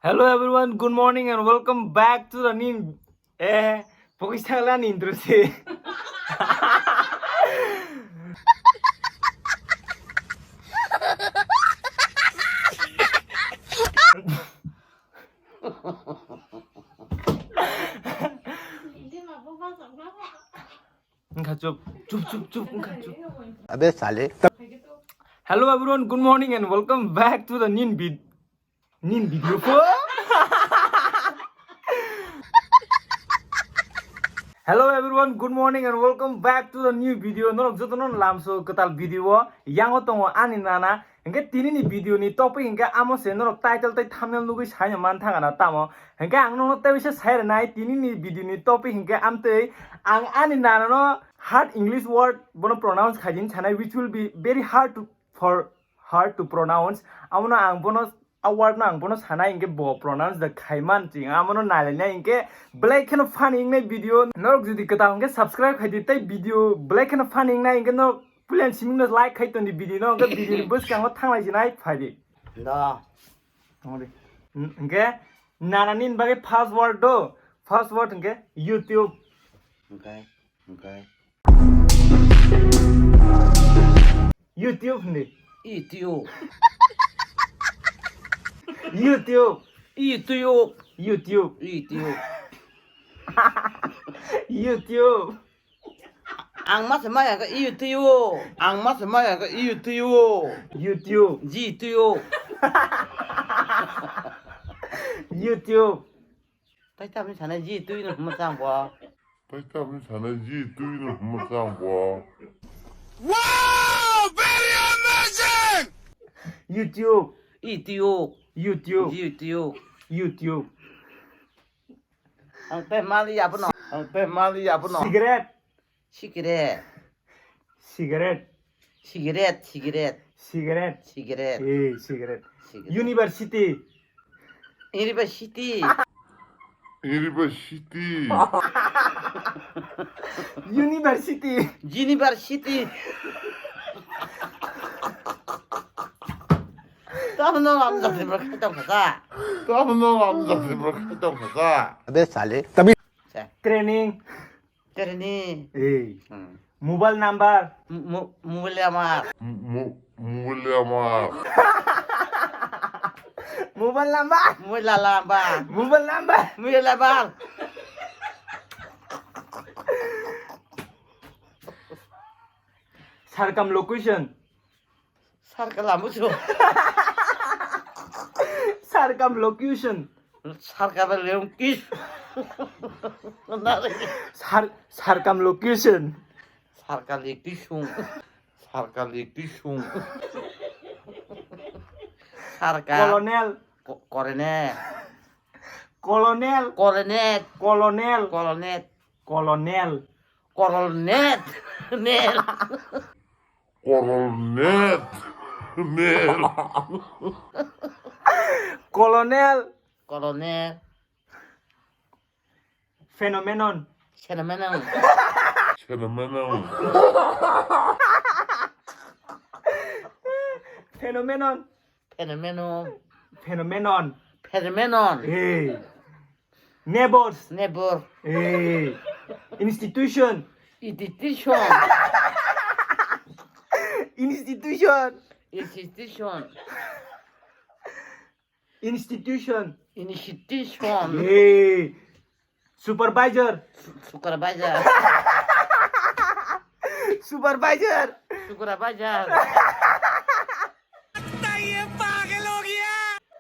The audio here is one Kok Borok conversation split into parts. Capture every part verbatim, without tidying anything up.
Hello everyone, good morning and welcome back to the new, eh, pokisala ni intro se. Wngkha chup, chup, chup, chup, wngkha chup. Abe sale. Hello everyone, good morning and welcome back to the new vid-, new video po. Hello everyone, good morning and welcome back to the new video. Norok jotono lamso kwtal video o. Yango tongo ani nana. Hingke tini ni video ni topic hingke amo se norok title tei thumbnail nugui saino man thangana tamo. Hingke ang nono tei bisa sai rwnai tini ni video ni topic hingke amtwi ang ani nana no hard English word bono pronounce khaijin sanai, which will be very hard to, for hard to pronounce. Amono ang bono a word no ang bono sanai hingke bo pronounce da khaiman ching amono nailainai hingke belai kheno funny wngnai video. Norok jodi kwtal hingke subscribe khaidi tei video belai kheno funny wngnai hingke norok puilan simingno like khai toni video no hingke video ni bwskango thanglai jinai phaidi. Da. Tongdi. Hingke nana nini bagwi first word do. First word hingke YouTube. Hingke, hingke. YouTube hindi. Itio. YouTube. Itio. YouTube. Itio. YouTube. Ang ma se maya ka itio. Ang ma se maya ka itio. YouTube. Jitio. YouTube. Tai ta mi sana jitio no ma sang bo. Paita mi sana ji tui no mo sang bo. Wow! Very amazing! YouTube. Itio. YouTube. Itio. YouTube. Ang te mali ya puno. Ang te mali ya puno. Cigarette. Cigarette. Cigarette. Cigarette, cigarette. Cigarette. Cigarette. Eh, cigarette. Cigarette. University. University. University. University. University. Tamo no lam jati bro khaitong khasa. Tamo no lam jati bro khaitong khasa. Abe sale. Tabi. Training. Terini. Eh. Hmm. Mobile number. Mo-, mo-, mobile number. Mo-, mobile number. Mobile number. Mobile number. Mobile number. Mobile number. Circumlocution. Circle amucho. Circumlocution. Circle leung kis. Sar-, circumlocution. Circle kisung. Circle kisung. Circle. Colonel. Co-, coroner. Colonel. Coronet. Colonel. Coronet. Colonel. Coronet. Nel. Colonel. Nel. Colonel. Colonel. Phenomenon. Phenomenon. Phenomenon. Phenomenon. Phenomenon. Phenomenon. Phenomenon. Hey. Neighbors. Neighbor. Eh. Institution. Institution. Institution. Institution. Institution. Institution. Eh. Supervisor. Su-, supervisor. Supervisor. Supervisor. ये पागल हो गया।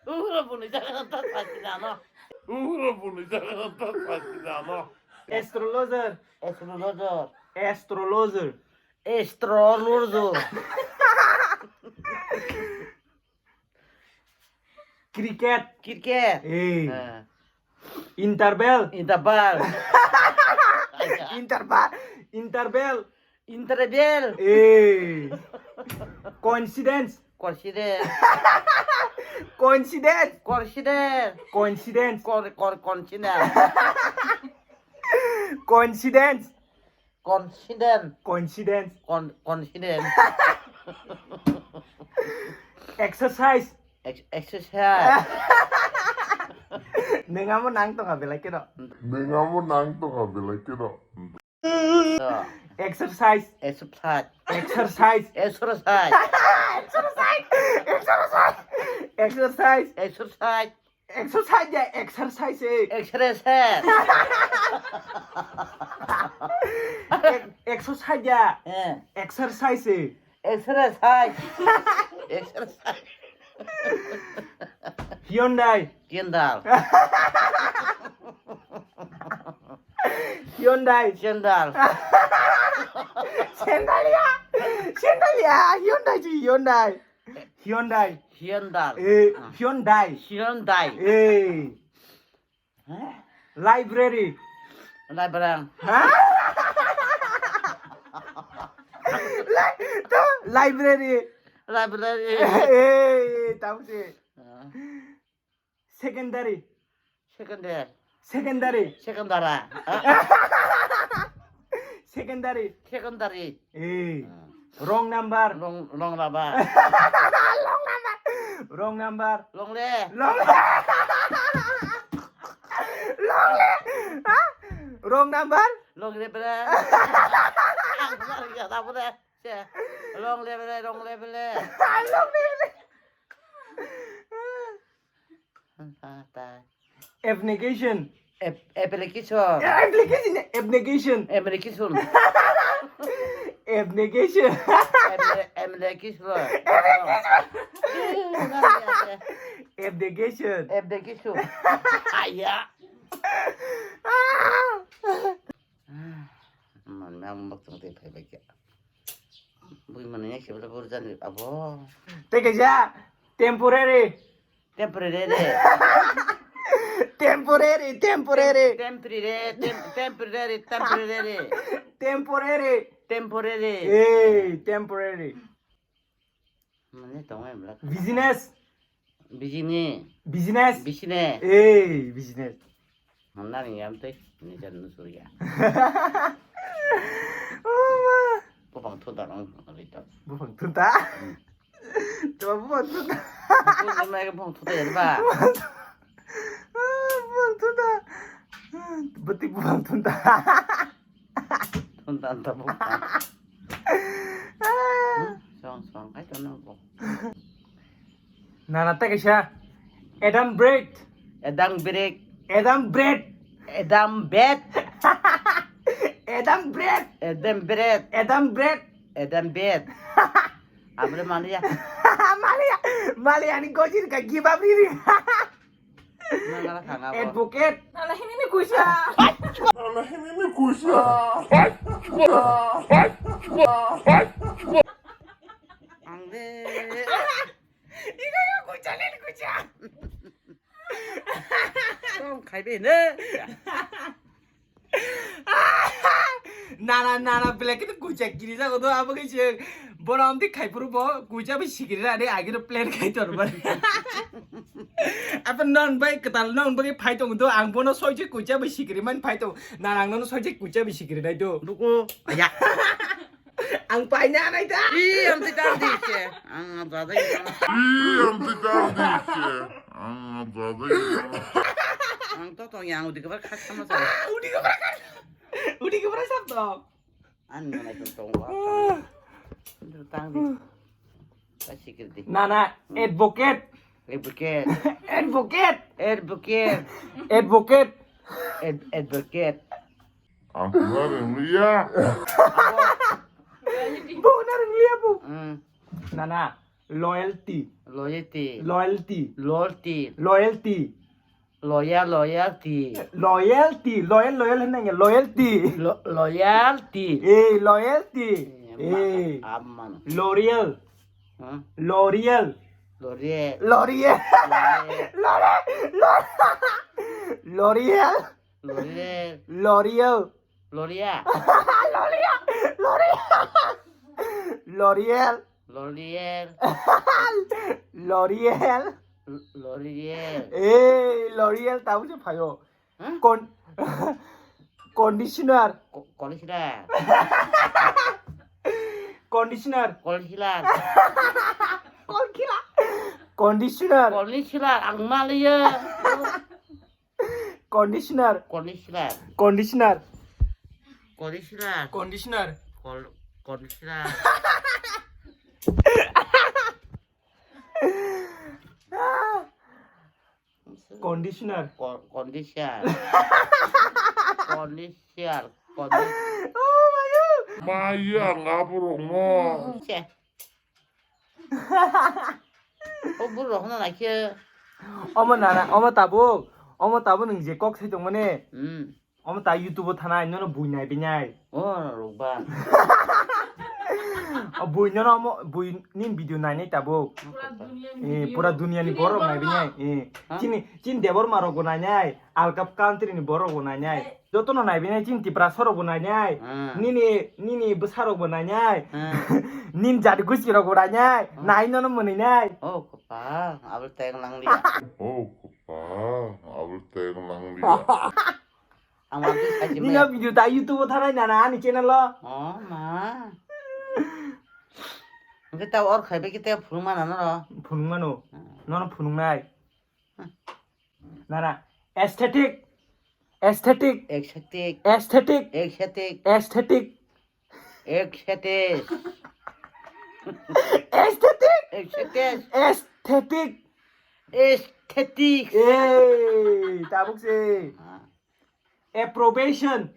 Uro buni jaga ta sakidano. Uro buni jaga ta sakidano. Astrologer. Astrologer. Astrologer. Astrologer. Cricket. Cricket. Eh. Ah. Interval. Interval. Interval. Interval. Interval. Eh. Coincidence. Coincidence. Coincidence. Coincidence. Coincidence. Cor-, cor-, coincidence. Coincidence. Coincidence. Coincidence. Con-, coincidence. Exercise. Ex-, exercise. Nwng amo nang tongkha belai kheno. Nwng amo nang tongkha belai kheno. Exercise. Exercise. Exercise. Exercise. Exercise. Exercise. Exercise. Exercise. Exercise ya, exercise eh. Exercise. Ek-, exercise ya. Eh. Exercise eh. Exercise. Exercise. Hyundai. Hyundai. Hyundai. Sandal. Sandal ya. Sandal ya. Hyundai ji, Hyundai. Hyundai. Hyundai. Eh, ah. Hyundai. Hyundai. Eh. Hah? Library. Library. Hah? Li-, to, library. Library. Eh, tahu sih. Ah. Secondary. Secondary. Secondary. Secondary. Secondary. Secondary. Eh. Ah. Wrong number. Wrong, wrong number. Wrong number. Wrong number. Long le. Long le. Long le. Ha? Wrong number. Long le bra. Ang bra ya da bra. Che. Long le bra, long le bra. Long le bra. Abnegation. Ap-, application. Application, abnegation. Application. Abnegation. Apli-, application. Abnegation. Abnegation. Abnegation. Aya. Man, man, bak tong te phai bai kya. Bui mani ya kebla burjani abo. Tei kaisa temporary. Temporary. Temporary, temporary. Temporary, tem-, temporary, temporary. Temporary. Temporary. Eh, temporary. Mane tongo emla. Business. Bijini. Business. Bisine. Eh, business. Honna ni yam tei. Ni jan nu surya. Oh, ma. Bupang thuda rong rito. Bupang thuda? Hmm. Coba bupang thuda. Bupang thuda ya, ba? Bupang thuda. Betik bupang thuda. Thuda anta bupang. Song, song, kai to nang ko. Nana tei kaisa. Adam bread. Adam bread. Adam bread. Adam bed. Adam bread. Adam bread. Adam bread. Adam bed. Abole maliya. Maliya. Maliya ni gojir ka give up riri. Nangala thanga bo. Advocate. Nala hini ni kuisa. Nala hini ni kuisa. Angde. Ina yo kuisa ni kuisa. Tong khai be ne. Nana, nana, belai khe kuisa kiri jago do, abo khe se bono amtwi khai phuru bo kuisa bai sikiri rani agino plan khai tor bar. Apa non bai kwtal non bai phai tong do, ang bono soi je kuisa bai sikiri man phai tong. Nana ang nono soi je kuisa bai sikiri nai do. Buku, aya. Ang paina nai da. Ih, amtwi tang di se. Ang jajai. Ih, amtwi tang di se. Ang jajai. Ang to tong yang udi kabar khas sama sa. Ah, udi kabar khas. Udi kabar sab tong. Ang nai tong tong wa. Tang di. Ka sikir di. Nana, advocate. Advocate. Advocate. Advocate. Advocate. Ad-, advocate. Ang pura ringlia. Bu na ringlia bu. Hmm. Nana, loyalty. Loyalty. Loyalty. Loyalty. Loyalty. Loyal, loyalty. Loyalty. Loyal, loyal hwnna ya, loyalty. Lo-, loyalty. Eh, loyalty. Eh, ma-, eh. Amman. L'Oreal. Huh? L'Oreal. L'Oreal. L'Oreal. L'Oreal. L'Oreal. L'Oreal. L'Oreal. L'Oreal. L'Oreal. L'Oreal. L'Oreal. L'Oreal. L'Oreal. L'Oreal. L'Oreal. Eh, L'Oreal tabuk se phaio. Huh? Con-, conditioner. Co-, conditioner. Conditioner. Conditioner. Conditioner. Conditioner. Conditioner. Ang maliya. Conditioner. Conditioner. Conditioner. Conditioner. Conditioner. Col-, conditioner. Conditioner. Co-, conditioner. Conditioner. Condi-, Maya ngaborokno. Che. O burok no naikhe. Omo nana, omo tabuk, omo tabuk nwng je kok sai tongmani. Hmm. Omo ta YouTube o thanai, nono bui nai binai. O rokba. O bui nono omo bui ni video nai nai tabuk. Eh, pura dunia ni borok nai binai. Eh, ha? Chini, chini Debbarma rok bo nai nai, out of country ni borok bo nai nai. Eh. Joto no nai binai, chini Tiprasa rok bo nai nai. Hmm. Nini, nini bwsa rok bo nai nai. Hmm. Nini jati gusi rok bo nai nai. Hmm. Nai nono mwnwi nai. O kopa, abel teng lang liya. O kopa, abel teng lang liya. Ang ma twi sai Nino maya. Video ta YouTube o thanai nana ani channel o. Oh ma. Hwnkhe ta or khai bai khe ta phunuk ma nana ro. Phunuk mano. Hmm. Nono phunuk nai. Hmm. Nana aesthetic. Aesthetic. Aesthetic. Aesthetic. Aesthetic. Aesthetic. Aesthetic. Aesthetic. Aesthetic. Aesthetic. Aesthetic. Ei, tabuk se. Ah. Approbation.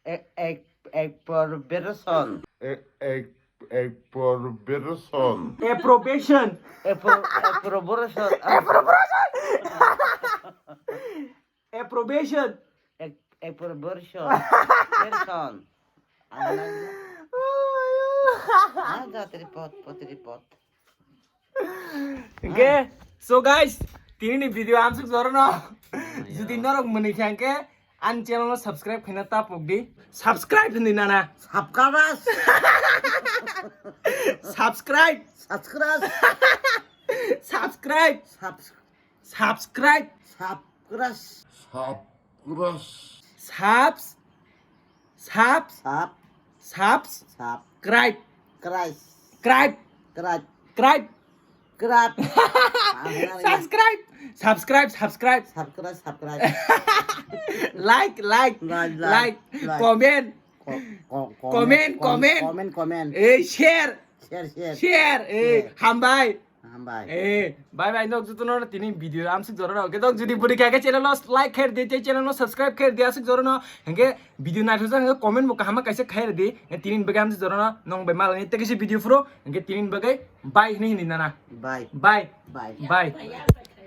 E-, e-, approbation. E-, e-, approbation. Approbation. Appro-, approbation. Approbation. Approbation. Ek, ek por version. Version. Ang nang. Ah, jat report, pot report. Okay, so guys, tini ni video amsuk jorono. Judi norok mwnwi khe, ang khe ani channel no subscribe khaina ta pok di. Subscribe hindi nana. Subscribe. Subscribe. Subscribe. Subscribe. Subs- Subscribe. Subscribe. Subs-, subs-, Subs-, subs-, Sub-, subs-, subscribe. Subscribe. Subscribe. Subscribe. Subscribe. Subscribe. Subscribe. Subscribe. Subscribe. Like, like, Like, like, like. Like. Comment. Co-, co-, Comment, comment, comment. Comment, comment. Eh, share. Share, share. Share. Eh, Share. Hambai. Hambai. Eh, bye bye, nok jotono tini video amsuk jorono. Hwnkhe dok jodi bwrwi kha khe channel no like khair di, tei channel no subscribe khair di asuk jorono. Hwnkhe video naithok jak hwnkhe comment bo kaham kaisa khair di. Eh, tini bagwi amsuk jorono nong bai malani tei kaisa video phuru. Hwnkhe tini bagwi bye hini hini nana. Bye. Bye. Bye. Bye.